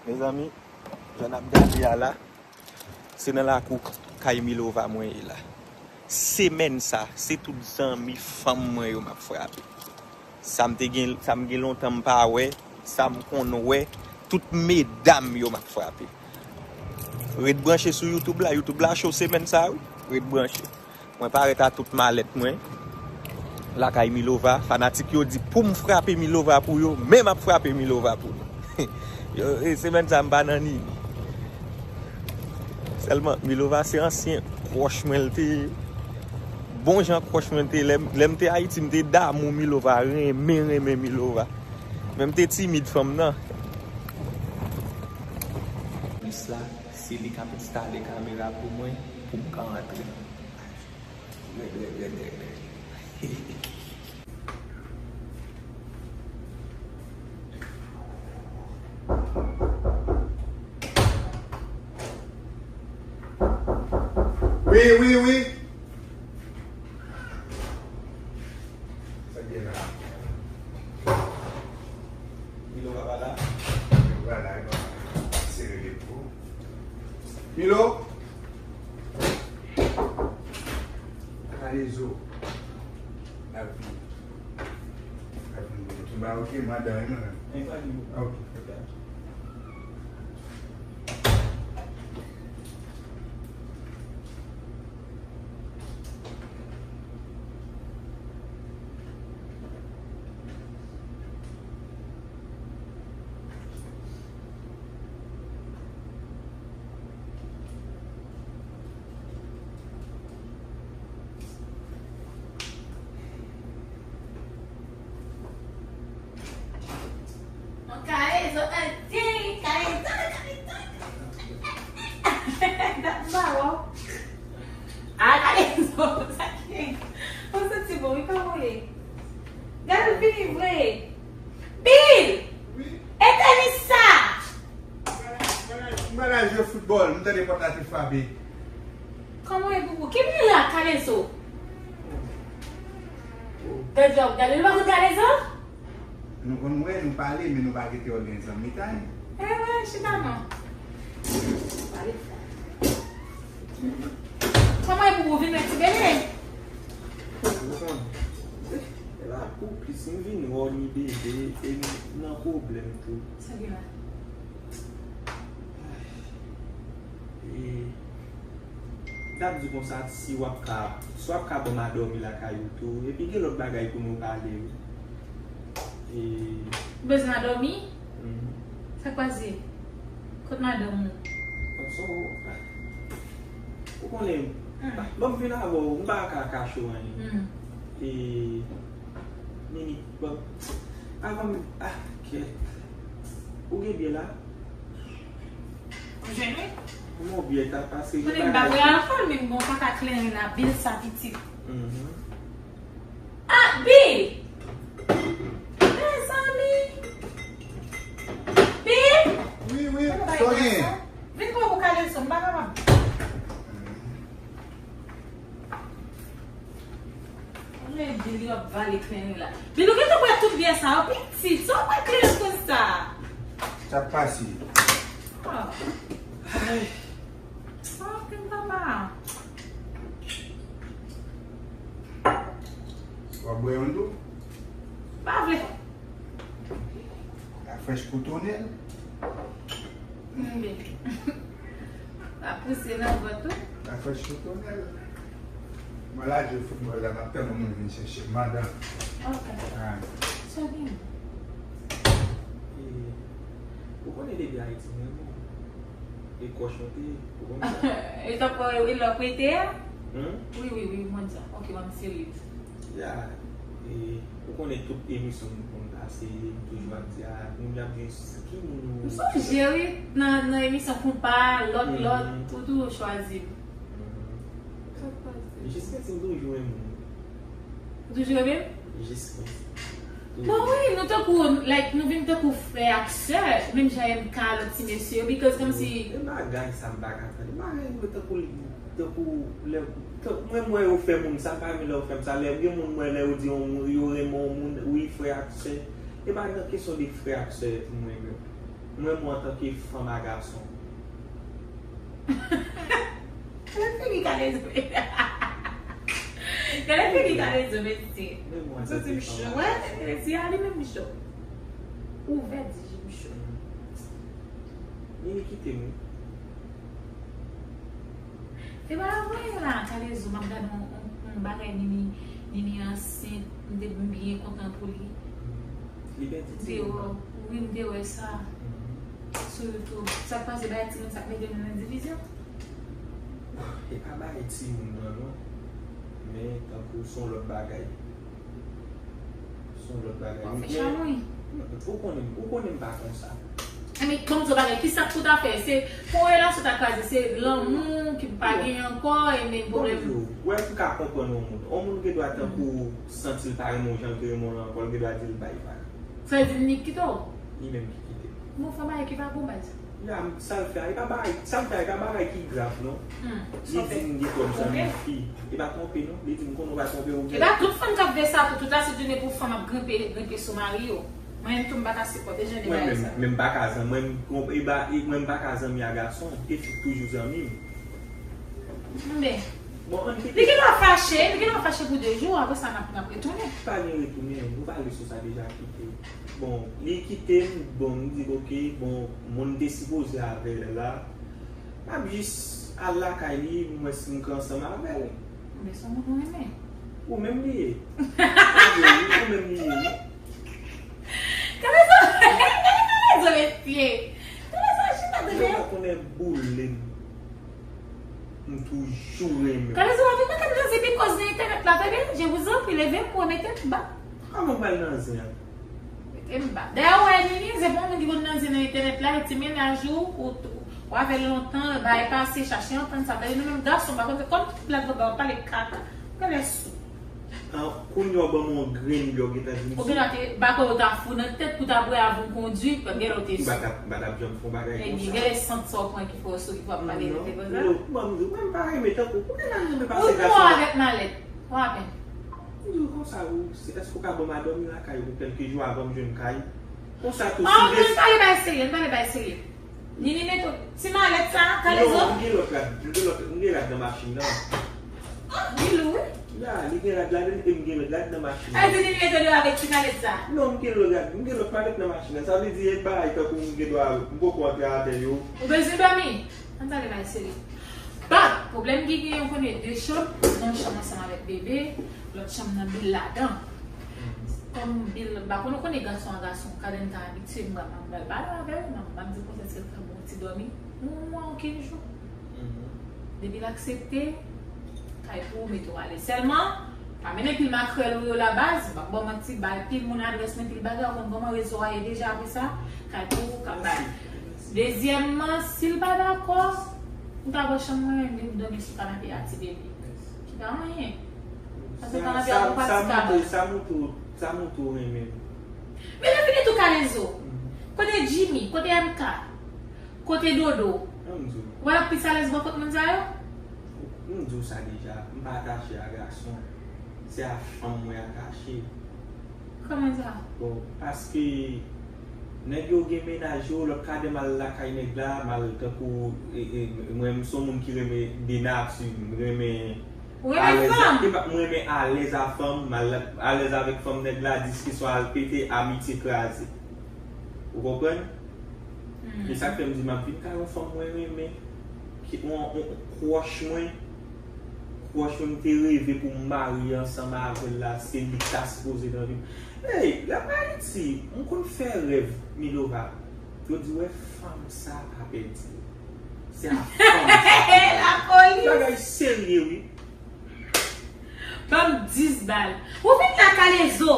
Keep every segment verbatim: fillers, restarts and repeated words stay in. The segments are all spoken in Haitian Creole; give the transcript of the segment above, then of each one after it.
Mezanmi, jan n ap gade a la, se nan lakou kay Milova mwen ye la. Semèn sa, se tout zanmi fanm mwen yo m ap frape. Sa m te gen, sa m gen lontan m pa wè, sa m konn wè, tout medam yo m ap frape. Ret branche sou YouTube la, YouTube la cho semèn sa, wi. Ret branche. Mwen parèt a tout malèt mwen lakay Milova. Fanatik yo di pou m frape Milova pou yo, men m ap frape Milova pou nou. Yo, e, semèn sa m pa nan nini. Sèlman, Milova se ansyen kwòch mwen l te ye. Bon jan kwòch mwen l te ye. Lè m, lè m te Ayiti, m te damou Milova, renmen, renmen Milova. Men m te timid fanm nan. Polis la, se li k ap enstale kamera pou mwen, pou m ka antre. Rèd, rèd, rèd, rèd, rèd. Wi, wi, wi. Sa k gen la? Milo pa la? Milo pa la, e pa sere de pou. Milo? Kalezo. N ap vin. N ap vin. Tout bagay oke, madan, wi, mwen menm. Ok. Yon Kalezo, anti, Kalezo, Kalezo. Dat m pa wè w. Ah, Kalezo, sa ki gen? Ou santi bon, wi, kòman w ye? Gade, l vini vre. Bill! Wi? E tenis sa! M pa nan jwe foutbòl, m tande pòt la te frape. Kòman w ye, Boubou? Ki bri la, Kalezo? Gade, gade, nou pa konn Kalezo? Nou konn wè, nou pale, men nou pa rete òganizan mitan. Eh, wè, chita non. Pale fò. Kòman e pou ou vin wè ti bebe? Ou konn, e la pou plis m vin wè w ni bebe, e m nan pwoblèm tou. Sa gen la? E, m t ap di konsa, si w ap ka, si w ap ka ban m a dòmi lakay ou tou, epi gen lòt bagay pou nou pale, wi. E, ou bezwen a dòmi? Mhm. Sa k pase? Kot madanm ou? Ou konnen, hmm, ban m vin avè w, m pa ka kache w anyen. Hmm. E, Nini, ban m, avan m, ah, kèt. Ou gen byen la? Ou jwenn wi? Kòman w byen ta pase? Konnen m pa bwè alkòl, men m gon kaka kleren la, Bill sa pitit. Mhm. Ah, Bill! Mezanmi! Bill! Wi, wi, sa w gen? Vin pran pou Kalezo, m pa kapab. Mwen di li ap vale kleren la. Bilou gentan bwè tout byè sa yo pitit. Sa w bwè kleren konsa? Sa k pase? Ah. Ay. Ah, pen papa. W ap bwè youn tou? Pa vle. La frèch pou tonèl. Mbe. La pouse nan vant ou. La frèch pou tonèl. Mwen la jwe foutbòl la, m ap tann yon moun vin chèche m. Madan. Ok. Ah. Sa gen? E, ou konnen depi Ayiti, mwen bon. E kòch mwen te, ou konn sa. E tankou e lè w prete a? Hmm? Wi, wi, wi, m konn sa. Ok, m serye. Ya, e, ou konnen tout emisyon nou konn pase, m toujou ap di, a, moun y ap gen s-, ki moun nou. M sonje, wi, nan, nan emisyon konpa, lòt, mhm, lòt, ou toujou chwazi m. Mhm. Sa k pase? Jis m toujou renmen w. Ou toujou renmen m? Jis konsa. Bon, wi, nou tankou, like, nou vin tankou frè ak sè, menm jan M K, lòt ti mesye yo, because kòmsi. E bagay sa m pa ka tande. Bagay yo tankou, tankou lè, tan-, mwen, m wè yo fè moun sa, pa menm lè yo fè m sa. Lè gen moun, mwen, lè yo di yon moun, yo renmen yon moun, wi, frè ak sè. E pa nan kesyon de frè ak sè pou mwen menm. M renmen w antanke fanm a gason. Gade figi Kalezo. Gade figi Kalezo, mesye. M renmen w antanke fanm a gason. Wè, si a li menm cho. Ouvè di je m cho. Nini kite m wi. Se pa vre la, Kalezo, m ap gade yon, yon, yon bagay Nini, Nini ansent, m te m byen kontan pou li. Li byen titi. M te wè, wi, m te wè sa. Sou YouTube. Sa k pase bay timoun sa k mete nou nan divizyon? E pa bay timoun nan non. Men tankou se yon lòt bagay. Se yon lòt bagay. Ou fè chanm wi. Ou konnen, ou konnen m pa konsa. Enben, ban m di w bagay, kisa k pou ta fè? Se pou relasyon ta kraze, se lanmou ki pa gen ankò, enben pwoblèm. Ou wè, m ka konprann yon moun. Yon moun gen dwa tankou santi l pa renmen w jan l te renmen w lan ankò, l gen dwa di l bay vag. Sa vle di Nick kite w? Li menm ki kite m. Bon, fè bagay ki pa bon, baz. Ya, sa l fè a, e pa bagay, sa l fè a, e pa bagay ki grav, non. Hmm, li di m gen twòp zanmi fi. E pa twonpe, non. Li di m konnen w pa twonpe, ou gen. E pa tout fanm k ap fè sa tou, tout la se jounen pou fanm ap grenpe, grenpe sou mari yo. Mwen menm tou, m pa ka sipòte jan de bagay sa. Mwen menm, men m pa ka zanmi, mwen, e ba, e, mwen m pa ka zanmi a gason, e fi k toujou zanmi m. Bon, ann kite. Li gen dwa fache, li gen dwa fache pou de jou, apre sa n ap, n ap retounen. Pa gen retounen, nou pale sou sa deja, kite. Bon, li kite m, bon, m di, oke, bon, moun te sipoze avè l la. M ap jis al lakay li, m wè si m ka ansanm avè l. Men se yon moun ou renmen. Ou menm li ye. Ou menm li ye. Gade sa, gade sa, mesye. Gade sa, chita de. Yo pa konnen boule m. M toujou renmen w. Kalezo, pa vin mete m nan zen bikòz nan entènèt la, tande? Je vous en prie, leve m pou mete m ba. Kòman m pral nan zen an? Mete m ba. Dayè, ou wè, Nini, se pa yon moun ki konn nan zen nan entènèt la, e ti mennaj ou, ou, ou avè l lontan, bagay pase, chache antann sa. Tande, nou menm gason, pa konn, kòm tout plat bò, w ap pale kaka. Ou genlè sou. An, kounye a w ban m yon grenn lè w gentan di m sou. Ou genlè te, ba kwè w ta fou nan tèt pou ta bwè avan w kondui, genlè w te sou. M pa t ap, m pa t ap janm fè yon bagay konsa. Genlè sant sa w pran ki fè w sou, ki fè w ap pale de konsa. Non, non, ban m di w, mwen m pa renmen tankou w. Ou genlè renmen pase gason. Ou pran avèk malèt. Ou apèn. M di w konsa, ou, se, èske w ka ban m a dòmi lakay ou pou kèlke jou avan m jwenn kay? Konsa tou, si de. Ann pale bagay serye, ann pale bagay serye. Nini mete ti malèt sa, Kalezo. Non, m gen lòt rad, m gen lòt, m gen rad nan machin nan. Ah, li lou, wi. Ya, li gen rad ladan l, e m gen lòt rad nan machin nan. Sa vle di Nini mete l avèk ti malèt sa? Non, m gen lòt rad, m gen lòt malèt nan machin nan. Sa vle di, e bagay tankou m gen dwa, m poko antre avè yo. Ou bezwen dòmi? Ann pale bagay serye. Bon, pwoblèm ki genyen, ou konnen de chanm, nan chanm ansanm avèk bebe, lòt chanm nan Bill ladan. Kòm Bill, m pa konn, ou konnen gason a gason, Kaden ka abitye, m pa, m pa pral pale avè l, m ap, m ap di konsa si l ka ba w ti dòmi, yon mwa, yon kenz jou. Depi l aksepte, kay pou ou, mete w alèz. Sèlman, pa mennen pil makrèl ou yo la baz, m p ap ba w manti, bay pil moun adrès mwen, pil bagay, ou konn kòman rezo a ye deja, apre sa, kay pou ou, k ap bay. Dezyèmman, si l pa dakò, ou ta pran chanm mwen, li dòmi sou kanape a ti bebe. Ki pa anyen. Paske kanape a pou pati kaba. Sa montre, sa montre, sa montre ou renmen m. Men lè fini tou Kalezo. Kote Jimmy? Kote M K? Kote Dodo? An m di w. Ou pa t ap plis alèz bò kot moun sa yo? M di w sa deja, m pa atache a gason. Se a fanm mwen atache. Kòman sa? Bon, paske nèg yo gen mennaj yo, lòt kadè m al lakay nèg la, m al tankou, e, e, mwen, m se yon moun ki renmen de nati, m renmen. Ou renmen fanm? E pa, m renmen alèz a fanm, m al alèz avèk fanm nèg la, diskisyon al pete, amitye kraze. Ou konprann? E sa k fè m di m ap vin kay yon fanm mwen renmen, ki, yon, yon, yon kwòch mwen, kwòch mwen m te reve pou m marye ansanm avè l la, se li k ta sipoze nan vi m. Ey, lè m Ayiti, m konn fè rèv, Milova. Yo di, wè fanm sa pa pèdi. Se a fanm sa. Lapolis! Bagay serye, wi. Ban m dis bal. Ou vin la Kalezo.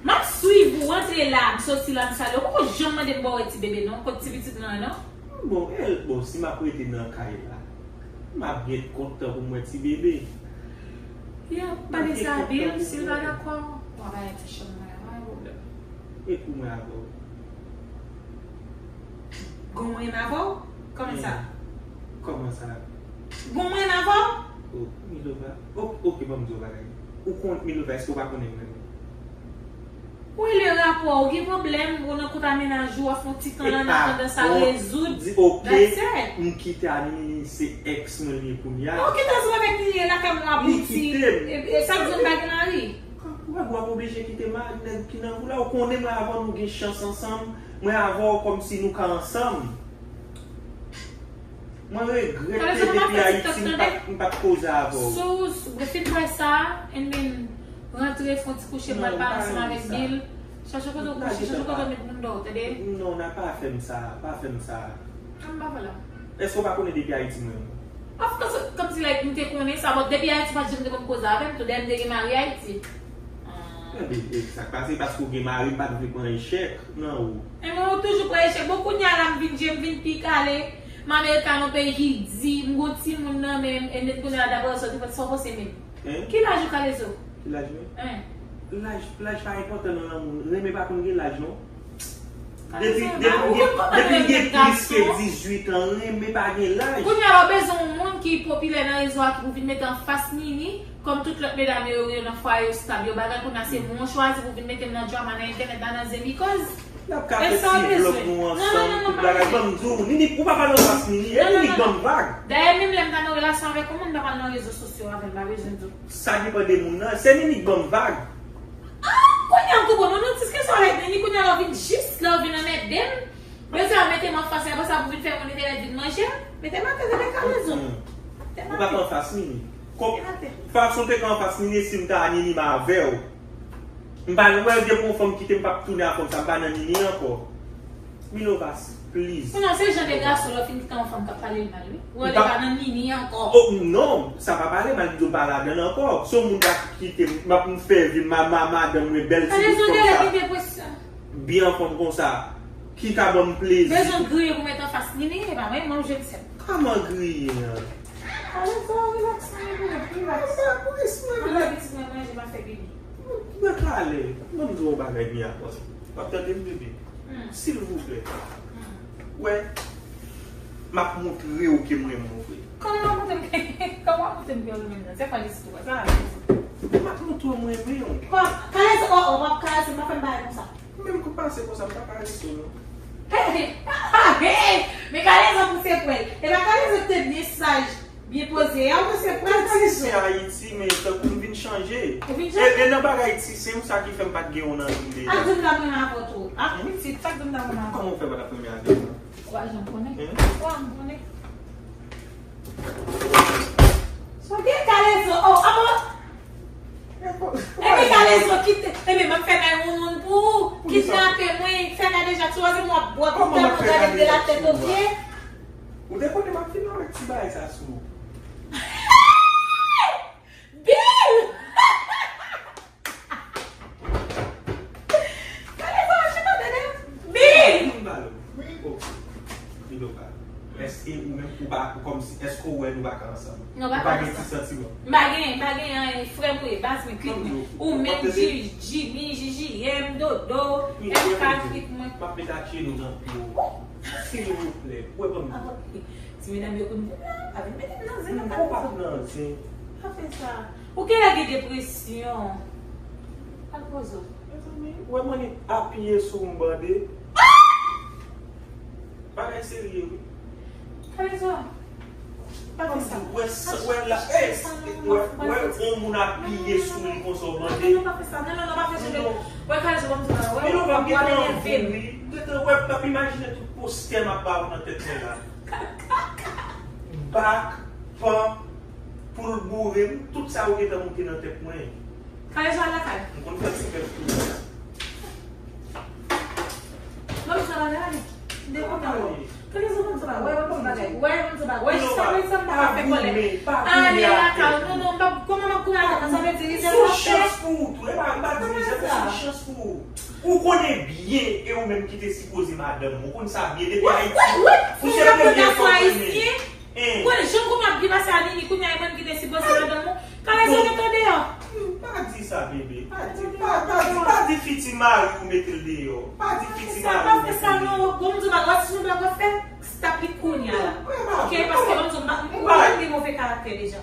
M ap swiv ou, antre la, m soti la, m sale. Ou poko janm mande m ba w wè ti bebe non. Kot ti pitit mwen an non? Bon, el, bon, si m ap rete nan kay la, m ap gen kontan pou m wè ti bebe. Ya, pale sa Bill, si l pa dakò, w a bay ti chanm mwen an, pa gen pwoblèm. E pou mwen avè w? Gon mwen avè w? Kòman sa? Kòman sa? Gon mwen avè w? Oh, Milova. Oh, oke, ban m di w bagay. Ou konn Milova, èske w pa konnen mwen menm? Ou rele rapò, ou gen pwoblèm, ou nan kont a mennaj ou, w ap fè yon ti tan, nan atandan sa rezoud. Di, ok, m kite a Nini, se ex mwen li ye kounye a. Ok, tanzantan avèk Nini, lakay mwen ap bouti. E, e sa k di w m pa gen mari? Ou pa, w ap oblije kite mari nèg ki nan ou la. Ou konnen mwen avè w nou gen chans ansanm. Mwen avè w kòmsi nou ka ansanm. Mwen regrèt ke depi Ayiti m pa t, m pa t koze avè w. Sou, sou, w fin kwè sa, and then rantre fè yon ti kouche, pral pale ansanm avèk Bill. Chache kote w kouche, chache kote w met moun dòw, tande? Non, nan pa fè m sa, pa fè m sa. An m pa pale. Èske w pa konnen depi Ayiti m renmen w? Of course, kòmsi like m te konnen sa, but depi Ayiti w pa t janm te konn koze avè m, tou dèyè m te gen mari Ayiti. Ah. Ebyen, e sa k pase, paske w gen mari, m pa t vle pran echèk nan ou. Ebyen, ou toujou pran echèk. Bon, kounye a la, m vin je, m vin pi kale. M American, yon peyi ki di, m gon timoun nan men m, and then kounye a, daprè sa w te fè, sa w panse menm? Hein? Ki laj ou, Kalezo? Ki laj mwen? Hein? Laj, laj pa enpòtan nan lanmou. Renmen pa konn gen laj, non. Depi, depi m gen, depi m gen plis ke dizuit an, renmen pa gen laj. Kounye a la, w bezwen yon moun ki popilè nan rezo a, ki pou vin mete anfas Nini, kòm tout lòt medam yo, yo nan fwaye, yo stab, yo bagay, kounye a se mwen w chwazi pou vin mete m nan drama, nan entènèt la, nan zen, because. N ap ka fè ti vlog nou ansanm, tout bagay. Ban m di w, Nini, ou pa pale anfas Nini, e Nini k ban m vag. Dayè, menm lè m ta nan relasyon avèk yon moun, m ta pral nan rezo sosyo avè l, m pa bezwen di w. Sa depann de moun nan. Se Nini k ban m vag. Ah, kounye a m konprann ou, non, diskisyon avèk Nini, kounye a la w vin jis la, w vin anmède m. Bezwen mete m anfas, apre sa pou vin fè moun entènèt vin manje m. Mete m atè, tande Kalezo. Ou pa pran anfas Nini. Fason te ka anfas Nini, si m ta a Nini, m avè w. M pa nan, wè, depi yon fanm kite m, p ap tounen a fanm sa, m pa nan Nini ankò. Milovas, please. Non, se jan de gason, lè w fin kite yon fanm k ap pale l mal, wi. Ou wè li pa nan Nini ankò. Oh, non, sa pa pale mal, m di w pa ladan l ankò. Se yon moun k ap kite m, m ap m fè vi m, ma, ma, madanm mwen, bèl ti fanm sa. Byen anfòm konsa. Ki ka ban m plezi. Bezwen griye pou mete anfas Nini, e pa mwen, mwen, je m sèm. Kòman griye an? Alèz, relax, relax. Mwen pa, mwen pa. Ann, pitit mwen, manje, m ap fè bebe. Mwen kalè. Mwen di w yon bagay byen avan. W ap tande m, bebe? Silvouplè. Wè, m ap montre w ke m renmen w vre. Kòman w ap montre m ke, kòman w ap montre m ke w renmen m nan? Se pa listwa sa. M ap montre w m renmen w. Kòman? Kalè, oh, oh, w ap kalè, se m ap fè m bagay konsa. Menm kou pase konsa, m pa ka rete non. Hey, hey, hey, men Kalezo pouse pwèl. E pa Kalezo ki te byen saj, byen poze a, ou pouse pwèl, Kalezo. Ti sen Ayiti, men tankou m vin chanje. Ou vin chanje? E, e nan bagay ti sen, sa ki fè m pa t gen yon nan vin deja. Ak di m ta renmen avè w tou. Ak pitit, sa k di m ta renmen avè w. Kòman w fè pa t ap renmen avè m? Ou pa janm konnen. Hein? Ou pa janm konnen. Sa gen Kalezo, oh, avan. Epi Kalezo kite, epi m ap fè bay wounoun pou ou, kidnape mwen, fè kade jak sou wazin m w ap bwè pou tèlman gade m de la tèt o pye. Ou te konnen m ap vin avèk ti bagay sa sou ou. Bill! Kalezo, chita tande. Bill! Wi, bon. Bill, ou pa. Èske ou menm ou pa, ou kòmsi, èske ou wè nou pa ka ansanm? Non, pa ka ansanm. Ou pa gen ti santiman? M pa gen, m pa gen anyen, frè m ou ye, baz mwen, klik mwen. Ou menm, Ji-, Jimmy, J J M, Dodo, M K, klik mwen. M ap met atye nou nan pye w. Silvouplè, ou wè ban m. Ti medam yo konn vin la, pa vin mete m nan zen non, Kalezo. Ou pa nan zen. Pa fè sa. Ou genlè gen depresyon. Al poze w. Mezanmi, ou wè mannik apiye sou m bande. Bagay serye wi. Kalezo, pa fè sa. Wè, wè la, wè, wè yon moun apiye sou li konsa w mande. Non, non, pa fè sa. Non, non, non, pa fè sa. Wè, Kalezo, ban m di w bagay. Wè, w ap pale nève m. Gentan wè, m ap imajine tout postè m ap ba ou nan tèt mwen la. Bak, pan, pou l boure m, tout sa yo gentan moute nan tèt mwen. Kalezo al lakay. M konn fè l sou kèk kou. Ban m sa bagay, ale. M dekontan. Kalezo ban m sa bagay. Wè, ban m sa bagay. Wè, ban m sa bagay. Wè, jis apre sa, m pa ka fè kòlè. Ale lakay. Non, non, m pa, kòman m ap goumen lakay? Sa vle di, se yon chans pou ou tou. E pa, m pa di, se yon chans pou ou. Ou konnen byen, e ou menm ki te sipoze madanm mwen. Ou konn sa byen depi Ayiti. Ou se premye fanm mwen renmen. Ou konnen jan kòman ap byen pase a Nini, kounye a e mwen ki te sipoze madanm ou. Kalezo gentan deyò. Pa di sa, bebe. Pa di, pa, pa di, pa di fiti mari ou mete l deyò. Pa di fiti mari ou mete l deyò. Pa fè sa, non. Bon, m di w bagay, si nou pa konn fè, stop li kounye a la. Ok, paske ban m di w, m pa, m pa gen move karaktè deja.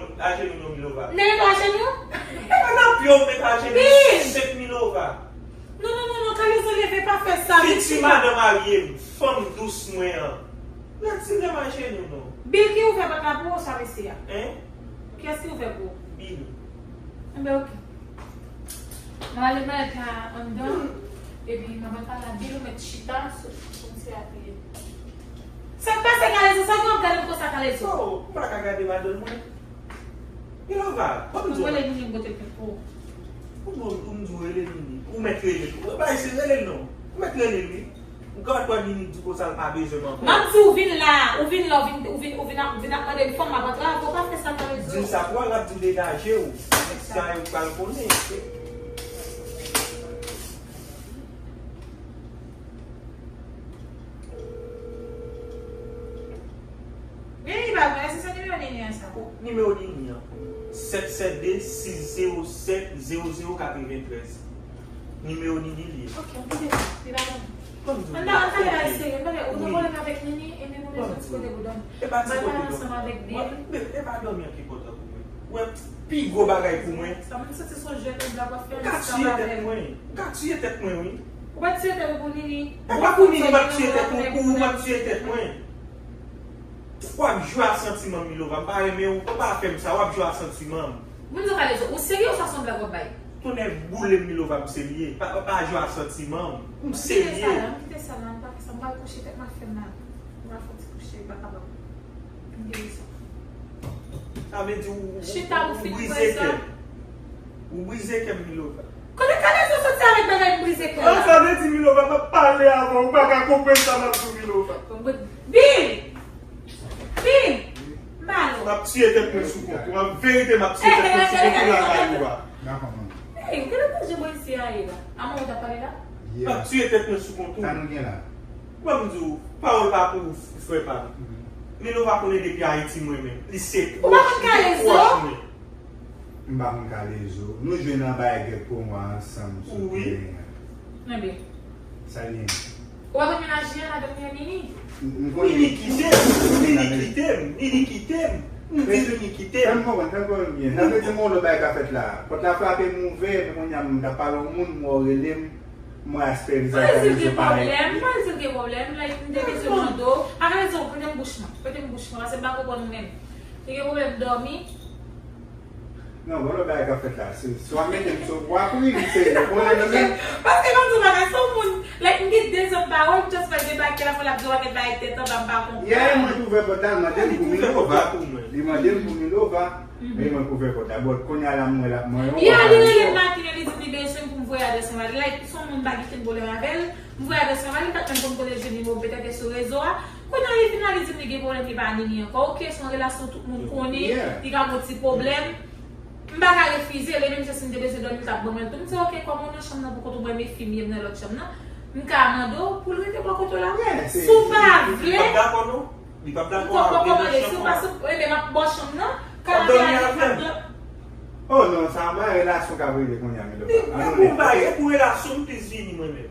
mwen ajenou non, Milova. Nèg ajenou? Ann ap yo met ajenou. Senk Milova. Non, non, non, non, Kalezo, leve, pa fè sa. Fiti madan marye m, fanm dous mwen an. Nèg ti lè mache nou non. Bil ki ouvè pòt la pou ou sa, mesye a? Hein? Kiyès ki ouvè pou ou? Bil. Enben, oke. M ale mèt la anndan, epi m ap pale a Bil, ou mèt chita sou, sou ti apiye. Sa k pase, Kalezo? Sa w ap gade m konsa, Kalezo? Oh, m pa ka gade madanm mwen. Milova, ban m di w. Mwen rele Nini m pote plent pou ou. Ou bon, ou m di w rele Nini. Ou mèt rele l. Ou bay se rele l non. Ou mèt rele l wi. Ou ka wè Nini di w konsa l pa bezwen m ankò. M ap di w vin la, ou vin la, ou vin, ou vin, ou vin ap, vin ap mande m fanm m ap antre avè w, pa fè sa, Kalezo. Di l sa pou w, l ap di w degaje w. Sa yo pral konnen. Vini ba mwen, èske se nimewo Nini an sa? Nimewo Nini an. Sèt sèt de sis zewo sèt zewo zewo katreventrèz. Nimewo Nini li ye. Ok, ann kite sa. Li pa bon. Kòm di w. Ann pale bagay serye, ann pale, ou gen pwoblèm avèk Nini, e Nini ou bezwen ti kote pou dòmi. E pa ti kote dòmi. Mwen, e pa dòmi an ki enpòtan pou mwen. Ou wè, pi gwo bagay pou mwen. Sa mwen santi se yon jèt nèg la pral fè. M ka tiye tèt mwen. M ka tiye tèt mwen, wi. Ou pa tiye tèt ou pou Nini? E pa pou Nini m ap tiye tèt mwen, pou ou m ap tiye tèt mwen. W ap jwe a santiman m, Milova. M pa renmen w, ou pa fè m sa, w ap jwe a santiman m. Moun sa Kalezo, ou serye oswa se yon blag w ap bay? Tonnè boule m, Milova, m serye. Pa, pa, pa jwe a santiman m. M serye. Kite sa la, m kite sa la, m pa fè sa, m pral kouche tèt m ap fè m mal. M pral fè yon ti kouche, m pa kapab. M gen rezon. Sa vle di ou, ou, ou brize kè m. Ou brize kè m, Milova. Kote Kalezo soti avèk bagay m brize kè la? Sa vle di, Milova, m ap pale avè w, ou pa ka konprann sa m ap di w, Milova. Bil! Bil! M pale w. M ap tiye tèt mwen sou kont ou. An verite, m ap tiye tèt mwen sou kont ou lakay ou a. Hey, ou genlè manje mwen isi a ye la. A mwen ou t ap pale la? M ap tiye tèt mwen sou kont ou. Sa nou gen la? Ban m di w, pawòl pa pou ou, frè pa m. Milova konnen depi Ayiti mwen menm. Li se pwòch, li se pwòch mwen. M pa konn Kalezo. Nou jwenn anba egèt pou mwa ansanm sou teren an. Enben. Sa l ye? Ou pa konn menaj li an, madanm li an, Nini? Nini kite m, Nini kite m, Nini kite m. M di Nini kite m. Fè m konprann, fè m konprann byen. Sa vle di m wè yon lòt bagay k ap fèt la. Pòt la frape, m ouvè, epi kounye a m t ap pale yon moun, m wè w rele m. M wè aspè vizaj Kalezo parèt. Mwen di l gen pwoblèm, mwen di l gen pwoblèm, like, m te bezwen mande w. A Kalezo, prete m bouch mwen, prete m bouch mwen, paske m pa konprann ou menm. Li gen pwoblèm dòmi. Non, bon, lòt bagay k ap fèt la. Se, se w ap mete m sou, w ap ri, se, w konnen nou menm. Paske m ap di w bagay, se yon moun, like, m gen dezòd pawòl, m just fè debake la, fò l ap di w pakèt bagay tèt anba, m pa konprann. Yè, mwen t ouvè pòt la, l mande m pou Milova. Li mande m pou Milova. Men mwen k ouvè pòt la. Bon, kounye a la, m wè l ap manyen w. Yè, li rele m maten an, li di m li bezwen m pou m voye adrès anba li. Like, se yon moun m pa gen okenn pwoblèm avè l. M voye adrès anba li, m pa t menm konn kote l jwenn nimewo m, petèt e sou rezo a. Kounye a, li vin la, li di m li gen pwoblèm, li pa Nini ankò. Oke, se yon relasyon tout moun konnen, li ka gen yon ti pwoblèm. M pa ka refize l, e menm jan si m te bezwen dòmi, l t ap ban mwen l tou. M di, oke, kòm ou nan chanm nan pou kont ou, mwen, men fi m ye, m nan lòt chanm nan, m ka mande w pou l rete bò kote w la. Si w pa vle, m p ap dakò non. Li p ap dakò avè w. Ou konprann, si w pa sou, enben, m ap ba w chanm nan. Kal avè l, m ap dòmi. Oh non, sa pa relasyon k ap regle kounye a, Milova. E pou bagay, e pou relasyon m plis vini mwen menm.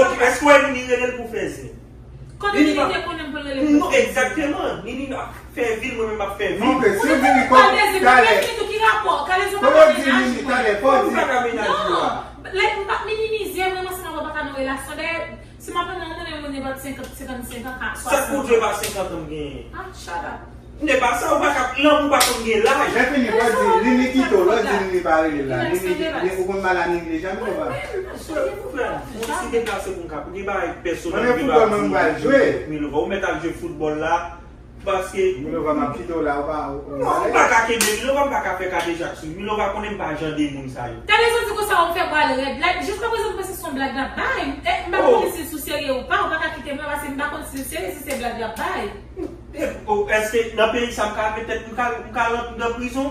Ok, èske w wè Nini rele l pou fè zen? Kote Nini te konnen pou l rele l pou fè zen? Non, egzakteman. Nini ap fè vi l, mwen menm m ap fè vi m. Ok, si w di li kòm talè. Ki rapò? Talè, fò w di Nini talè, fò w di. Mwen pa ka menaje w a. Non, like, m p ap minimize, mwen menm ansanm avè w pa ka nan relasyon. Dayè, si m ap renmen yon moun, yon moun nenpòt senkant, senkannsenk an, ka, swasant an. Sa k pou di e pa senkant an m genyen? Ah, shut up. Se pa sa, ou pa ka, lanmou pa konn gen laj. Lè fini, fò di, Nini kite w, lè w di Nini pa rele la. Nini, ou konn mal a Nini deja, Milova? Frè m, mwen si deplase pou m ka, pou gen bagay pèsonèl, mwen gen bagay pou m di Milova. Ou mèt al jwe foutbòl la, paske Milova, m ap kite w la, ou pa, ou, ou non, m pa ka kenbe Milova, m pa ka fè kadejak sou li. Milova konnen m pa jan de moun sa yo. Talè sa w di konsa, w fè bwa l rèd. Like, jiskaprezan, m panse se yon blag l ap bay. Eh, m pa konn si l sou serye ou pa, ou pa ka kite mwen, paske m pa konn si l serye, si se blag l ap bay. E, o, èske nan peyi sa m ka met tèt, m ka, m ka rant nan prizon?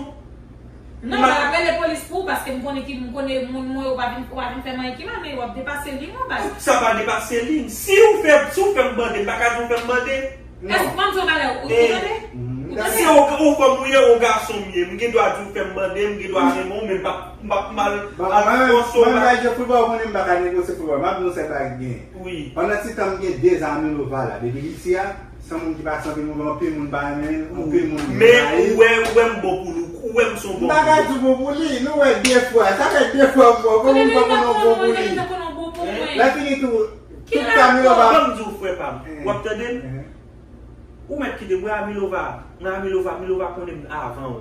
Non, m ap rele polis pou ou, paske m konnen ki, m konnen moun mwen, ou pa vin, ou pa vin fè m anyen ki mal, men w ap depase liy mwen bay. Sa pa depase liy. Si ou fè, si ou fè m bande, m pa ka di ou fè m bande. Èske, ban m di w bagay, ou, ou tande? Ou tande? Se yon, yon fanm ou ye, yon gason m ye, m gen dwa di ou fè m bande, m gen dwa renmen w, men m p ap, m p ap mal al fòse w. Mwen bay jwe foutbòl, ou konnen m pa ka negosye foutbòl, m ap di w sèl bagay ki genyen. Wi. Pandan ti tan m gen de zan a Milova la, depi l isi a, se yon moun ki pase anpil mouvman, anpil moun pa renmen l, anpil moun rayi l. Men ou wè, ou wè m bon pou li, ou wè m se yon bon pou li. M pa ka di w bon pou li, nou wè de fwa, sa fè de fwa m wè w, kòman m fè konnen w bon pou li? Lè fini tou, tout sa Milova. Ban m di w, frè pa m, w ap tande m? Ou mèt kite m, mwen a Milova, mwen a Milova, Milova konnen m avan w.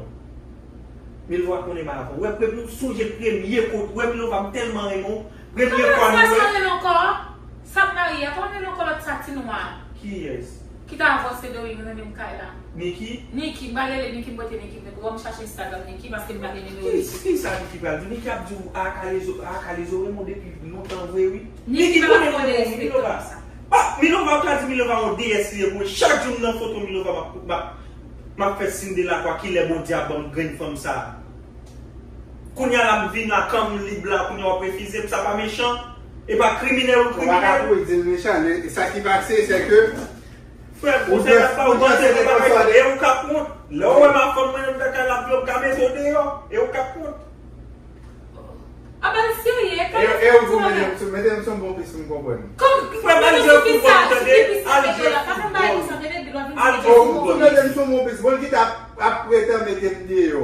Milova konnen m avan w. Wè, premye, ou sonje premye kote, wè Milova, m tèlman renmen w. Premye fwa nou wè. Sa m rele ankò? Sa m marye a, kòman rele ankò lòt sa ti nwa a? Kiyès? Ki ta avè w Sendomeng nan menm kay la. Niki? Niki, m pral rele Niki, m pote Niki, m wè m chache Instagram Niki, paske m pa gen nimewo Niki. Ki, ki sa Niki pral di? Niki ap di w, a Kalezo, a Kalezo renmen w depi lontan vre wi. Niki konnen m renmen w wi, Milova. Ah, Milova, ou ka di Milova yon deyès li ye pou mwen. Chak jou m nan foto Milova, m ap, m ap, m ap fè siy de lakwa, kilè Bondye ap ban m grenn fanm sa a. Kounye a la m vin la, kan m lib la, kounye a w ap refize m, sa pa mechan? E pa kriminèl ou kriminèl? Ou pa ka pou di l mechan, men sa ki pase, se ke frè m, ou se pa ou panse de bagay, e ou k ap wont. Lè w wè m ak fanm mwen nan kay la, m ka mete w deyò, e ou k ap wont. A, bagay serye, e, e ou di w mete m sou, mete m sou yon bon pis pou m konprann. Frè m, al jwe foutbòl, tande? Al jwe foutbòl. Al jwe foutbòl. Ou mete m sou yon bon pis, bon, ki t ap, ap pretan mete m deyò.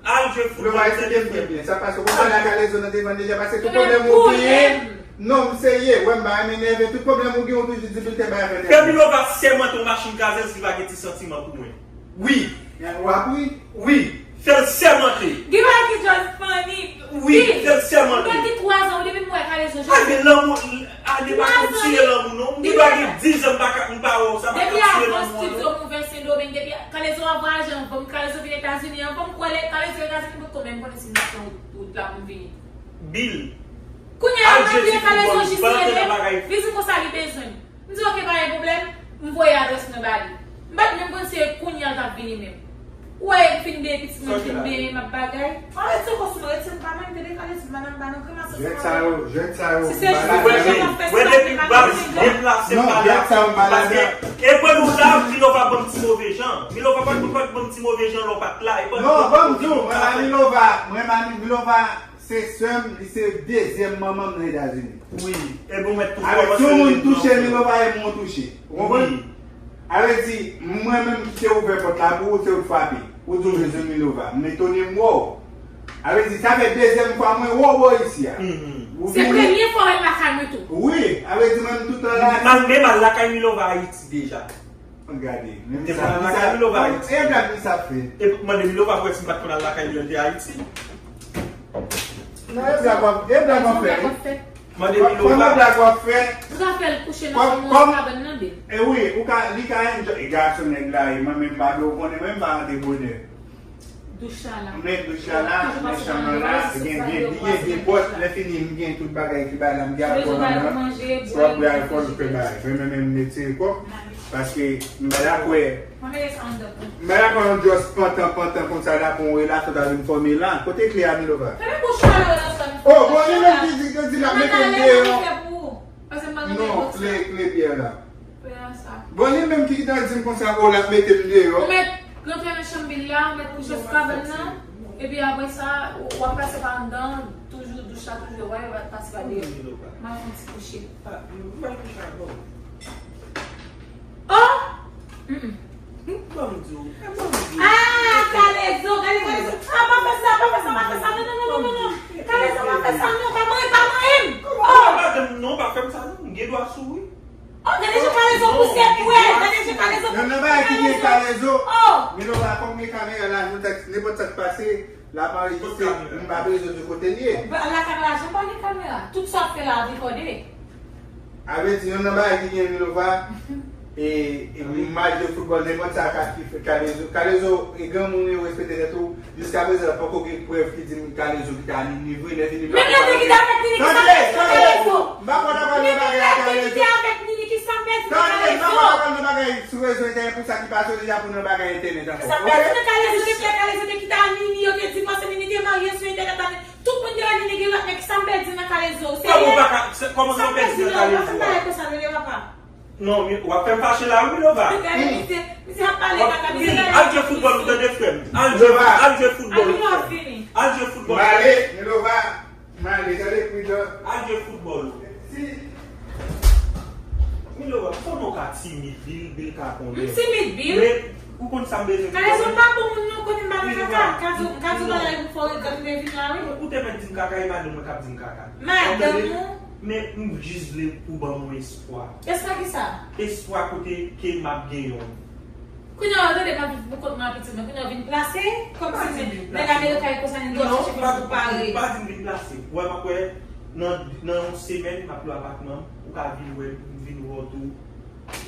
Al jwe foutbòl, tande frè m. Sa pase, ou konn pale ak Kalezo nan devan deja, paske tout pwoblèm ou genyen, non, m serye, wè m pa renmen nève, tout pwoblèm ou genyen, ou toujou di bilten bay avè nève. Fè Milova sèmante yon machin krazèz, li pa gen ti santiman pou mwen. Wi. W ap ri? Wi. Fè l sèmante. Gen bagay ki just funny. Wi, fè l sèmante. M pèdi twa zan, ou depi m wè Kalezo jodi. A, gen lanmou, a, li pa konn tiye lanmou, non. M gen dwa gen diz an, m pa ka, m pa wè w, sa pa ka tiye lanmou an, non. Depi avan Studio Move Sendomeng, depi Kalezo a vwayaje anvan m, Kalezo vin Etazini anvan m, kwè lè Kalezo Etazini, mwen konn menm konnen si m ap fè wout, wout la pou m vini. Bill. Kounye a, m ap bliye Kalezo jis rele m, li di konsa li bezwen m. M di, "Ok, pa gen pwoblèm." M voye adrès mwen ba li. M pa t menm konn si se kounye a l t ap vini menm. Ou wè, m fin benyen pitit mwen, m fin benyen, m ap bagay. An, retire kòstim, retire m pa nan, m te dekale ti bannan m pa nan grimas. Jwèt sa yo, jwèt sa yo. Si se jwèt sa yo, m ap fè sa, depi baz, deplase m pa la. Paske, e pandan w la, Milova ban m ti move jan. Milova pa t, pa t ban m ti move jan lè w pa t la. Non, ban m di w, mwen a Milova, mwen a Milova, se sè m, li se dezyèm manman m nan Etazini. Wi. Ebyen, ou mèt tou kòmanse. Avèk si yon moun touche Milova, e mwen w touche. Ou konprann? Wi. A vle di, mwen menm ki te ouvè pòt la pou ou, se ou k frape. Ou di w bezwen Milova. M etone m wè w. A vle di, sa fè dezyèm fwa mwen wè w bò isi a. Se premye fwa w vin lakay mwen tou. Wi. A vle di, mwen menm tout tan la. M al, menm al lakay Milova Ayiti deja. Gade, menm sa, lakay Milova Ayiti. E blag li sa fè. E mande Milova pou wè si m pa t konn al lakay li an te Ayiti. Non, e blag w ap, e blag w ap fè. Mande Milova. Kòman blag w ap fè? Ou ka fè l kouche nan yon kabann nan, Bill. E wi, ou ka, li ka enjoy. E gason nèg la, e mwen menm pa dwe konnen, mwen m pa rantre bonè. Douch la la. M met douch la la, m met chanm nan la, gen, gen biyè, gen pòt, lè fini, m gen tout bagay ki bay la, m gen alkòl anndan. Si w ap bwè alkòl, ou fè bagay. Mwen menm, m met se kòk. Paske m pa dakò. M pa dakò yon just pantan, pantan konsa la pou yon relasyon ta vin fòme la. Kote kle a, Milova? Oh, bon, li menm ki di, ki di l ap mete m deyò. Non, kle, kle byè la. Bon, li menm ki ta di m konsa, oh, l ap mete m deyò. Ou mèt rantre nan chanm Bill la, ou mèt kouche sou kabann nan, epi apre sa, w ap pase pa anndan, toujou douch la, toujou, w ap pase pa deyò. M al fè yon ti kouche. Oh! Mm-mm. Ah, Kalezo, gade Kalezo. Ah, pa fè sa, pa fè sa, pa fè sa. Non, non, non, non, non, non. Kalezo, pa fè sa, non. Pa manyen, pa manyen m. Oh! Madanm, non, pa fè m sa, non. M gen dwa souri. Oh, gade jan Kalezo pouse pou wè. Gade jan Kalezo pouse. Yon nan bagay ki gen Kalezo. Oh! Milova, kòm gen kamera la, nou tèks, nenpòt sa k pase, l ap anrejistre, m pa bezwen di kote l ye. Ba, la kamera, jan pa gen kamera. Tout sa w ap fè la ap rekòde. A vle di, yon nan bagay ki gen Milova, e, e match de foutbòl, nenpòt sa ka ki fè Kalezo. Kalezo, e granmoun yo respekte tèt ou. Jiskaprezan, poko gen prèv ki di m Kalezo ki ta Nini vre, lè fini m pa konn. Menm lè te kite avèk Nini, ki sa m pèdi nan Kalezo? M pa konn aprann nan bagay a Kalezo. Menm lè te kite avèk Nini, ki sa m pèdi nan Kalezo? Tande, m pa konn aprann nan bagay sou rezo entènèt pou sa ki pase deja pou nan bagay entènèt ankò. Ki sa m pèdi nan Kalezo? Depi lè Kalezo te kite a Nini, yo te divòse, Nini te marye sou entènèt la. Tout moun te wè Nini gen lòt nèg, sa m pèdi nan Kalezo? Kòman w pa ka, kòman sa w pèdi nan Kalezo a? Sa m pèdi nan Kalezo, papa. Non, w ap fè m fache la, wi, Milova. Misye, misye ap pale kaka, misye. Al jwe foutbòl, ou tande, frè m. Al jwe, al jwe foutbòl, frè m. Al jwe foutbòl. M ale, Milova. M ale, tande, pridan. Al jwe foutbòl. Si. Milova, m konnen w ka timid, Bill, Bill ka konnen. M timid, Bill? Men, ou konn sa m bezwen. Kalezo pa bon moun, non, konnen m pa nan kaka. Ka di, ka di bagay pou fè w regrèt ou te vin la, wi. Ou te mèt di m kaka, e madanm mwen k ap di m kaka. Madanm ou? Men m jis vle pou ban m yon espwa. Espwa kisa? Espwa kote ke m ap gen yon. Kounye a, ou tande m ap viv pou kont mwen ak pitit mwen. Kounye a, w vin plase, kòmsi nèg Amerika yo konsa, nèg yo chèche pou pare. Pa di m vin plase. Ou wè, m ap wè nan, nan yon semèn, m ap lwe apatman, ou ka vin wè m, m vin wè w tou.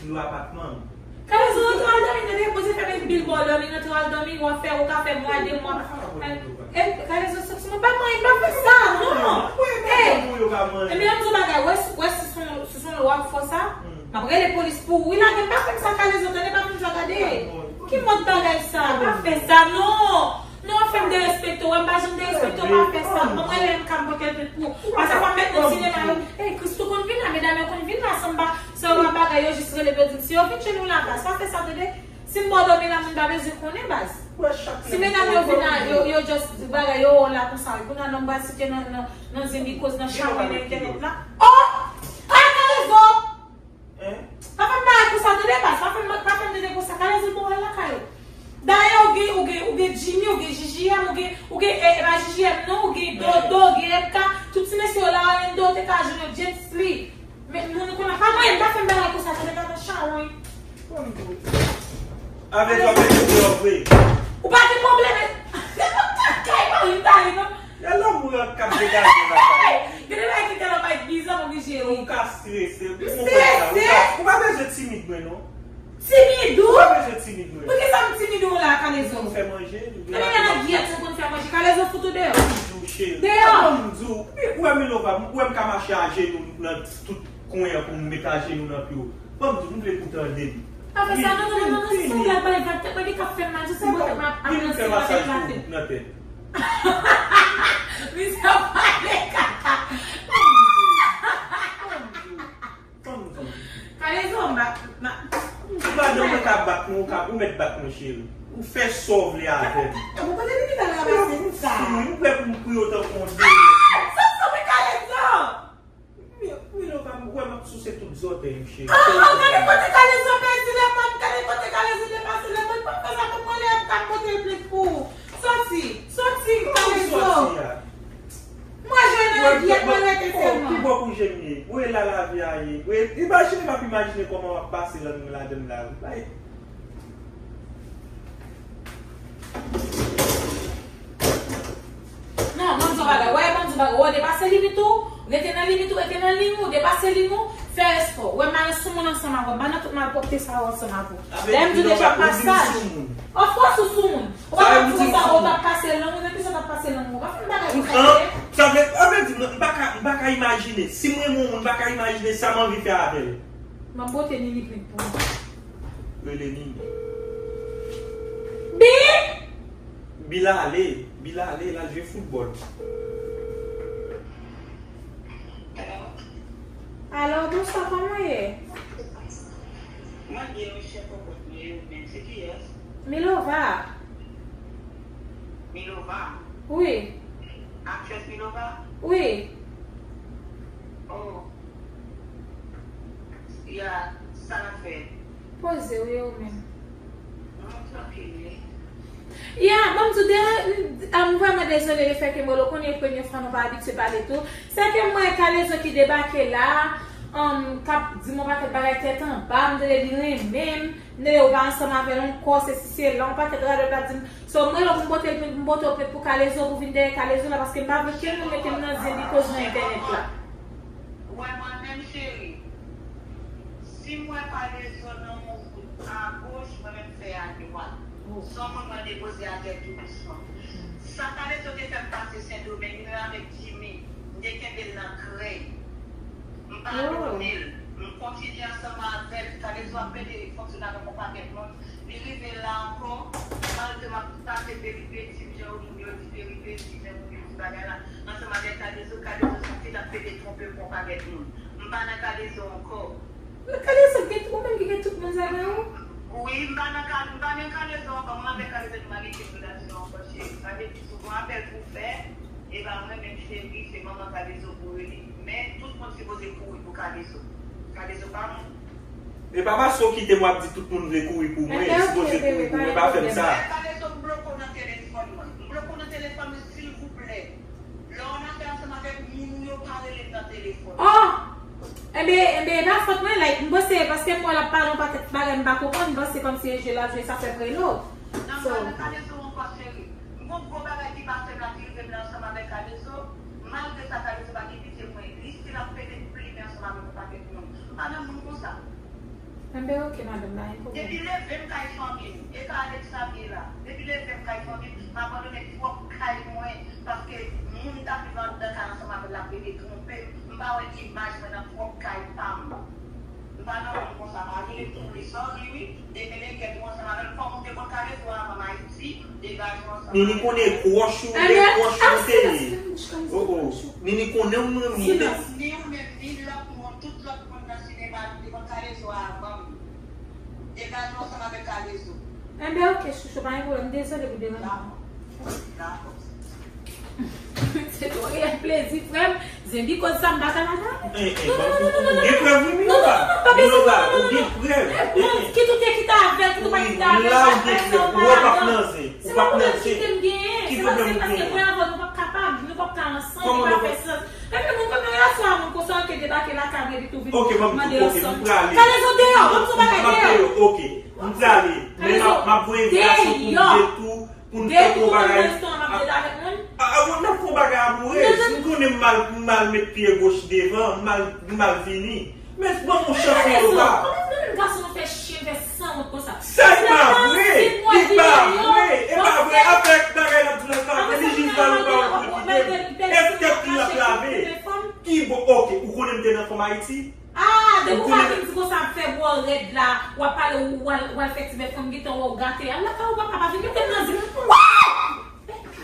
Lwe apatman. Kalezo, rantre al dòmi, tande, poze fè men bil bò dòmi, rantre al dòmi, w ap fè, ou ka fè mwa, de mwa. E, Kalezo, sòti, mwen pa manyen, pa fè sa, non. E, ebyen, ann di w bagay, wè, wè, si son, si son lwa w ap fè sa, m ap rele polis pou ou, wi, lage, pa fè m sa, Kalezo, tande, pa fè m sa, gade. Ki mòd bagay sa, pa fè sa, non. Non, w ap fè m derespekte w, wè m pa janm derespekte w, pa fè sa. Mwen, mwen, lè m ka, m pote l plen pou ou. Paske fò m met nan sinema yo. Ey, Christoo konn vin la, medam yo konn vin la, sanba, sanba bagay yo jis rele m, yo di m, si yo vin jwenn ou la, baz, pa fè sa, tande. Si m ba w dòmi la, moun pa bezwen konnen, baz. Si medam yo vin la, yo, yo just di bagay, yo wè w la konsa, wi. Kounye a, non, m pral site nan, nan, nan zenbi koz, nan chawony, nan entènèt la. Oh! Kalezo! Hein? Pa fè m bagay konsa, tande, baz. Pa fè m, pa fè m tande konsa. Kalezo, bon, al lakay ou. Dayè, ou gen, ou gen, ou gen Jimmy, ou gen J J M, ou gen, ou gen, e, e pa J J M, non, ou gen Dodo, ou gen M K. Tout ti mesye yo la, Orlando, ou te ka jwenn yo, James Lee. Men, moun, ou konnen, pa mwen, pa fè m bagay konsa, tande, pa nan chawony. Avèk w ap mete deyò vre. Ou pa gen pwoblèm, se pou kay mari m ta ye, non? Gade lanmou an k ap degaje la. Gade bagay ki tèlman bay bizan pou oblije ri. Ou ka strese. M strese? Ou pa bezwen timid mwen, non. Timid ou? Ou pa bezwen timid mwen. Poukisa m timid ou la, Kalezo? Ou konn fè manje? Ebyen, nan giyèt ou konn fè manje. Kalezo fout ou deyò. Deyò! Ban m di w, ou wè Milova, ou wè m ka mache ajenou nan tout kwen an pou m met ajenou nan pye w. Ban m di w, m vle pou w tande m. Pa fè sa, non, non, non, non, non, si w gad bay vag tèt mwen, li k ap fè m mal, se bon tèt mwen ap, ap nan sèl avèk la tèt. Misye ap pale kaka. Ban m di w. Kalezo, m pa, m pa. Si madanm mwen ka bat mwen, ou ka, ou mèt bat mwen, cheri. Ou fè sa w vle avè m. Ou kote li vin al ranmase m sa? Ou prè pou m kriye w tankou yon dye. Sa, sa, men Kalezo! Wi, wi, non, pa m wè m ap souse tout zòtèy ou, cheri. Oh, oh, gade kote Kalezo pèdi lè mòn, gade kote Kalezo depase lè mòn, pa fè sa pou mwen, lè m ka pote l plent pou ou. Sòti, sòti, Kalezo. Mwen jwe nan giyèt mwen rete sèlman. Pi bon pou je m ye. Ou e la lavi a ye. Ou e, imajine, m ap imajine kòman w ap pase lan ladan m la. Like, Non, ban m di w bagay. Wè, ban m di w bagay. Wè, w depase limit ou. Rete nan limit ou, rete nan liy ou. Depase liy ou, fè espò. Wè, m ale sou moun ansanm avè w. M pa nan tout malpwòpte sa yo ansanm avè w. Lè m di w deja pasaj. Of course, ou sou moun. Ou pa ka di konsa, ou t ap pase lang ou, men kisa w t ap pase lang ou? Pa fè m bagay konsa, tande. Sa vle, sa vle di, m pa ka, m pa ka imajine. Si m renmen yon moun, m pa ka imajine sa m anvi fè avè l. M ap bwote Nini plen pou ou. Rele Nini. Bi! Bi la ale, Bi la ale, l al jwe foutbòl. Alo, bonswa, kòman w ye? Mwen byen, wi, chè, kòkòt mwen, e ou menm, se kiyès? Milova. Milova? Wi. Aktrès Milova? Wi. Oh. Ya, sa l ap fè? Poze w, e ou menm? Mwen trankil, wi. Ya, bon, m di w, de, m vrèman dezole le fè ke mwen, ou konnen premye fwa nou pa abitye pale tou. Se ke mwen, Kalezo ki debake la, um, k ap di m yon pakèt bagay tèt anba, m tande li renmen m, m tande ou pa ansanm avè l ankò, se si se la, yon pakèt radòt l ap di m. So, mwen, lè m pote, m pote w plent pou Kalezo, pou vin dèyè Kalezo la, paske m pa vle kenn moun mete m nan zen li koz nan entènèt la. Wè mwen menm cheri, si m wè Kalezo nan yon wout agoch, mwen menm fè adwat. Se yon moun mwen depoze atè tou dousman. Sa Kalezo te fè m pase Sendomeng, li menm avèk Jimmy, m te kenbe l nan krèy. M padone l, m kontinye ansanm avè l. Kalezo ap plede fonksyone avèk yon pakèt moun. Li rive la ankò, malgre m ap pase peripesi, jan moun yo di peripesi, jan moun yo di bagay la, ansanm avèk Kalezo, Kalezo santi l ap plede twonpe m pou yon pakèt moun. M pa nan Kalezo ankò. Men Kalezo gen, ou menm ki gen tout moun sa nan ou? Wi, m pa nan Ka-, m pa nan Kalezo ankò, mwen avèk Kalezo nou pa gen kenn relasyon ankò, cheri. Sa vle di, si w gen yon apèl pou w fè, e pa mwen menm, cheri, se manman Kalezo pou w rele. Men tout moun sipoze kouri pou Kalezo. Kalezo pa moun. E pa paske w kite m w ap di tout moun vle kouri pou mwen, sipoze kouri pou mwen, pa fè m sa. Lè Kalezo m bloke w nan telefòn mwen. M bloke w nan telefòn mwen, silvouplè. Lè w nan afè ansanm avèk moun ou yo, pa rele m nan telefòn. Oh! Enben, enben, e pa fòt mwen, like, m panse, paske m wè l ap pale yon pakèt bagay m pa konprann, m panse kòmsi e jwe l ap jwe, sa fè m rele w. Non, m pa nan Kalezo ankò, cheri. M gon gwo bagay ki pase m la ki rive m la ansanm avèk Kalezo. Malgre sa, Kalezo pa gen pitye pou mwen. Li still ap plede plimen ansanm avèk yon pakèt moun. M pa nan moun konsa. Enben, oke, madanm, pa gen pwoblèm. Depi leve m kay fanmi m, e ka Alexa m ye la. Depi leve m kay fanmi m, m abandone pwòp kay mwen, paske moun k ap viv anndan kay ansanm avè l ap plede twonpe m. M pa wè imaj mwen nan pwòp kay pa m. M pa nan moun konsa, pa rele m tou wi, sorry wi. Demen lè kèt ou ansanm avè l, kòm ou te konn Kalezo avan m Ayiti, degaje w ansanm avè l. Nini konnen kwòch ou, de kwòch ou te ye. Oh, oh. Nini konnen ou renmen de. Ni ou menm, ni lòt moun, tout lòt moun nan sinema, nou te konn Kalezo avan m. Degaje w ansanm avèk Kalezo. Enben, oke, chouchou, pa gen pwoblèm. Dezole pou deranje w. Dakò. Dakò. Se yon reyèl plezi, frè m. Zenbi koz sa m pa ka ladan. Eh, eh, ou gen prèv, wi, Milova. Milova, ou gen prèv. Kit ou te kite avè l, kit ou pa kite avè l, la ou gen prèv. Ou p ap nan zen. Ou p ap nan zen. Ki pwoblèm ou genyen? Paske mwen avè w, nou p ap kapab, nou p ap ka ansanm, li pa fè sans. Epi moun konn nan relasyon a moun konsa, ke debake lakay mwen, epi tou vin mande ansanm. Kalezo deyò, ban m di w bagay, deyò. Ok, m prale. Men m ap, m ap voye envitasyon pou m vin tou, pou n fè yon bagay. A, a, n ap fè yon bagay amourez. M konnen m mal, m mal met pye goch devan, m mal, m mal vini. Men ban m yon chans, Milova. Kalezo, kòman menm gason nan fè chen fè sanwont konsa? Sa e pa vre! Li pa vre! E pa vre! Avèk bagay l ap di nan kafe, li jis ba nou pawòl pou l kite m. E tèt li l ap lave. Ki bò, ok, ou konnen m te nan Fanm Ayiti? Ah, depi ou pa vin di konsa ap fè bò rèd la, w ap pale, ou, w al, w al fè ti bèf fanm, gentan wè w gate. Al lakay ou papa, pa vin mete m nan zen.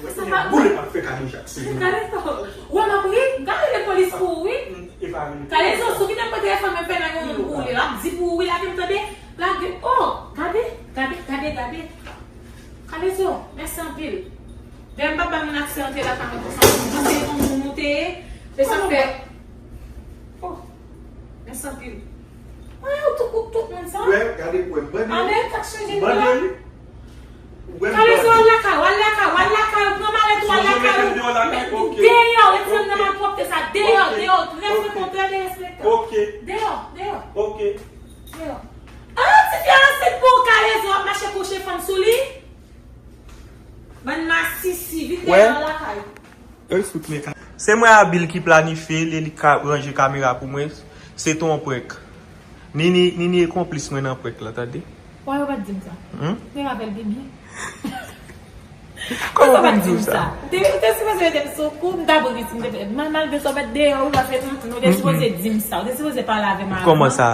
Sa pa boule pa fè Kado Jackson. Kalezo, wè m ap ri, m ka rele polis pou ou wi. Kalezo, sou ki nan pran telefòn mwen fè nan yon moun boule, l ap di pou ou wi, lage m tande, lage, oh, gade, gade, gade, gade. Kalezo, mèsi anpil. Dèyè m pa ba moun aksè antre lakay mwen konsa, m panse yon moun ou te ye, se sa k fè. Oh, mèsi anpil. Wè, ou tout, ou tout moun sa. Wè, gade pou wè m bande. Amerik ap chanje m la. Bande wi. Kalezo, al lakay ou, al lakay ou, al lakay ou, pran malèt ou, al lakay ou. Deyò, retire m nan malpwòpte sa, deyò, deyò, trè frekan, trè derespektan. Deyò, deyò. Deyò. Ah, tifi a ansent pou ou, Kalezo, w ap mache kouche fanm sou li. Bann masisi, vin deyò lakay ou. Se mwen Abil ki planifye l e li ka ranje kamera pou mwen. Se te yon prank. Nini, Nini e konplis mwen nan prank la, tande. Why ou pa t di m sa? Hmm? Mwen avè l te byen. Kòman pou m di w sa? Ou te, ou te sipoze mete m sou kou, m t ap ri si m te fè. Mal, malgre sa w mèt deyò wi, paske nou te sipoze di m sa. Ou te sipoze pale avè m avan. Kòman sa?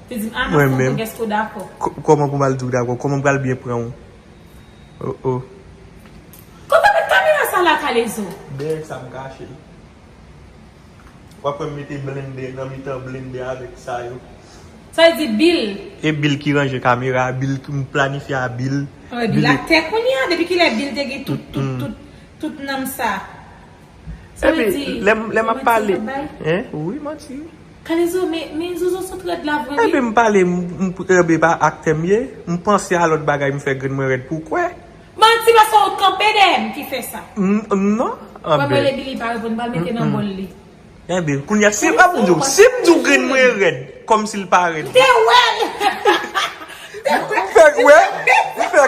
Li di m, "Ah, m ap fè yon bagay, èske w dakò?" Kòman pou m al di w dakò? Kòman m pral byen pran w? Oh, oh. Kote w met kamera sa la, Kalezo? Dèyè sa m kache l. W ap wè m mete blende nan mitan blende avèk sa yo. Sa vle di Bill. E Bill ki ranje kamera, Bill ki m planifye a Bill. Bill atè kounye a, depi kilè Bill te gen tout, tout, tout, tout nanm sa? Sa vle di lè m ap pale. Hein? Wi, manti. Kalezo, men, men Zozo sot rèd la vre, wi. Enben, m pale, m, m, enben, pa aktè m ye. M panse a lòt bagay, m fè grenn mwen rèd pou kwè. Manti, paske w kanpe dèyè m ki fè sa. M, m, non. Wè, mwen, Billy pa reponn, pral mete nan bòl li. Enben, kounye a, si, a, m di w, si m di w grenn mwen rèd, kòmsi l pa rèd. M te wè l. M te wè l. M fè, wè, m fè.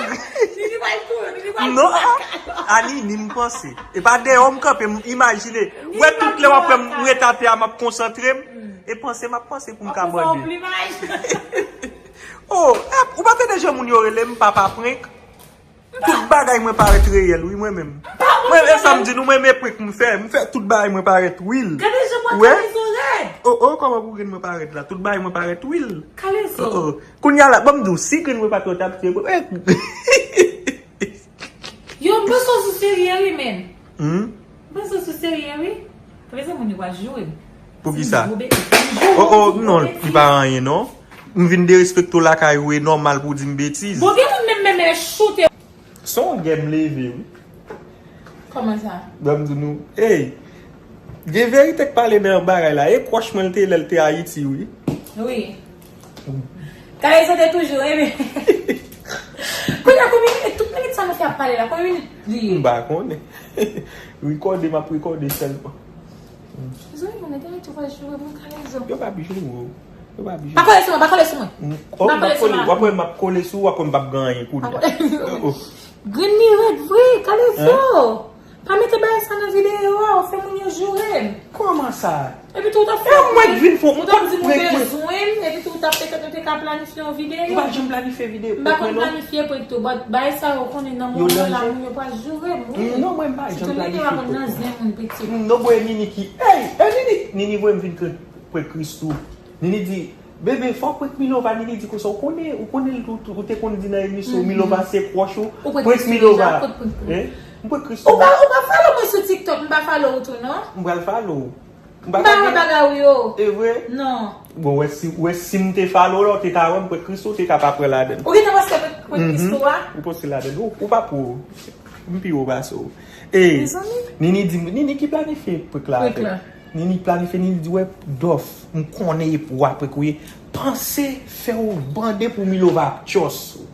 Nini pral kouri, Nini pral kouri. Non, a, a Nini, m panse. E pa dèyè w m kanpe, m imajine. Wè, tout lè w ap wè m ret atè a, m ap konsantre m. E panse m ap panse pou m ka mande. Oh, ou pa tande jan moun yo rele m papa prank? Tout bagay mwen parèt reyèl, wi, mwen menm. Mwen, e sa m di nou, mwen, men prank m fè. M fè tout bagay mwen parèt real. Gade jan mwen Kalezo rèd. Oh, oh, kòman pou grenn mwen parèt la? Tout bagay mwen parèt real. Kalezo. Oh, oh. Kounye a la, ban m di w, si grenn mwen pa t rèd, t ap fè. Yo, m panse w sou serye, wi, men. Hmm? M panse w sou serye, wi. Sa vle di moun yo pa joure m. Pou ki sa? Oh, oh, non, li pa anyen, non. M vin derespekte w lakay ou, e nòmal pou w di m betiz. Bon, gen moun menm, menm, menm choute. Se yon gè m leve, wi. Kòman sa? Ban m di nou, ey, gen verite k pale nan bagay la. E kwòch mwen l te lè l te Ayiti, wi. Wi. Kalezo te toujou, epi. Kounye a, konbyen minit? Tout minit sa nou fè ap pale la, konbyen minit li ye? M pa konnen. Rekòde, m ap rekòde sèlman. Zoe, mwen te mete w pa joure mwen, Kalezo. Yo p ap joure w. Yo p ap joure w. Pa kole sou mwen, pa kole sou mwen. M, oh, m ap kole, w ap wè m ap kole sou ou, w ap wè m p ap gen anyen pou li. Oh, oh. Grenn li rèd vre, Kalezo. Hein? Pa mete bagay sa nan videyo a, w fè moun yo joure m. Kòman sa? Epi tou w t ap fè prank. Ou t ap di m ou bezwen m, epi tou w t ap petèt nou te ka planifye yon videyo. M pa janm planifye videyo. M pa konn planifye prank tou, but bagay sa yo konnen nan moman la, moun yo pral joure m, wi. Non, mwen m pa janm planifye prank. Sitou Nini pa konn nan zen moun piti. Non, bwè Nini ki, ey, e Nini, Nini voye m vin prank Christoo. Nini di, "Bebe, fò w prank Milova." Nini di konsa, "Ou konnen, ou konnen l tou, tou, ou te konn di nan emisyon, Milova se pwòch ou." Ou prank Milova. Hein? M prank Christoo. Ou pa, ou pa follow mwen sou TikTok, m pa follow ou tou, non? M pral follow ou. M pa wè bagay ou yo. E vre? Non. Bon, wè si, wè si m te follow la, ou te ka wè m prank Christoo, ou te ka pa pran ladann. Ou gentan poste prank, prank Christoo a? Ou poste ladann. Ou, ou pa pwo. M pi wo pase w. E, Nini di, Nini ki planifye prank la avè m. Nini planifye, Nini di, "Wè, Dòf, m konnen e pou w a prank ou ye. Panse fè w bande pou Milova ap tchòs ou."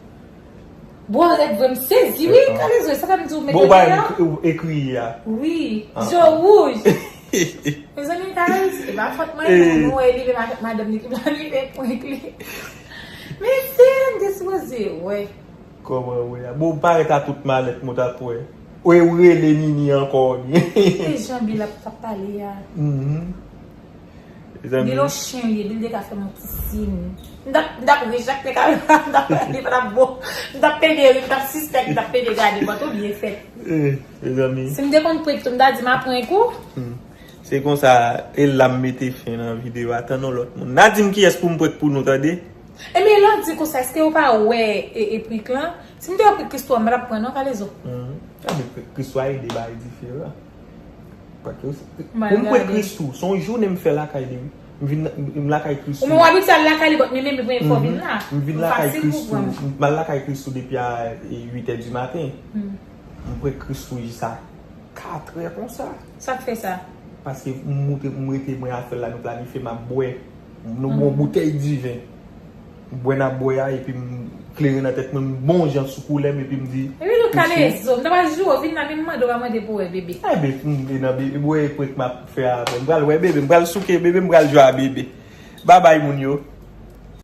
Bwè rèd vre, m sezi, wi, Kalezo, sa fè m di w mete li a. Bon, ou pa ekri a? Wi, je wouj. Mezanmi, Kalezo, e pa fòt mwen, non, nou wè li, men madanm li ki planifye prank li. Men si m te sipoze, wè. Kòman wè a? Bon, ou parèt a tout malèt, mwen t ap wè. Ou, ou rele Nini ankò, wi. E jan Bill ap, t ap pale a. Bill on chen li ye, Bill te ka fè m on ti sin. M t ap, m t ap ri, Jacques te ka, m t ap, li pa t ap bon. M t ap pede ri, m t ap sispèk, m t ap pede gade, but ou byen fèt. Eh, mezanmi. Si m te konn prank tou, m ta di m a prank ou. Se konsa, e la m mete fen nan videyo a, tann yon lòt moun. N a di m kiyès pou m prank pou nou, tande? Ebyen, lè w di konsa, èske ou pa wè e, e prank lan? Si m te wè prank Christoo a, m pa t ap pran non, Kalezo. Ebyen, prank Christoo a ede bagay diferan. Prank yo, pou m prank Christoo, se yon jounen m fè lakay li, wi. M vin, m lakay Christoo. Ou menm w abitye al lakay li, but men menm li premye fwa w vin la. M vin lakay Christoo, m al lakay Christoo depi a, e, uit è di maten. M prank Christoo jis a kat è konsa. Sa k fè sa? Paske m moute, m rete mwen afè la, nou planifye m ap bwè. Nou bwè yon boutèy diven. M bwè n ap bwè a, epi m klere nan tèt mwen, m bon jan sou koulè m, epi m di, epi nou Kalezo, m ta pral joure w, vin la, men m mande w pa mande pou wè bebe. Ebyen, m nan bebe, bwè prank m ap fè avè w. M pral wè bebe, m pral souke bebe, m pral jwe a bebe. Babay, moun yo.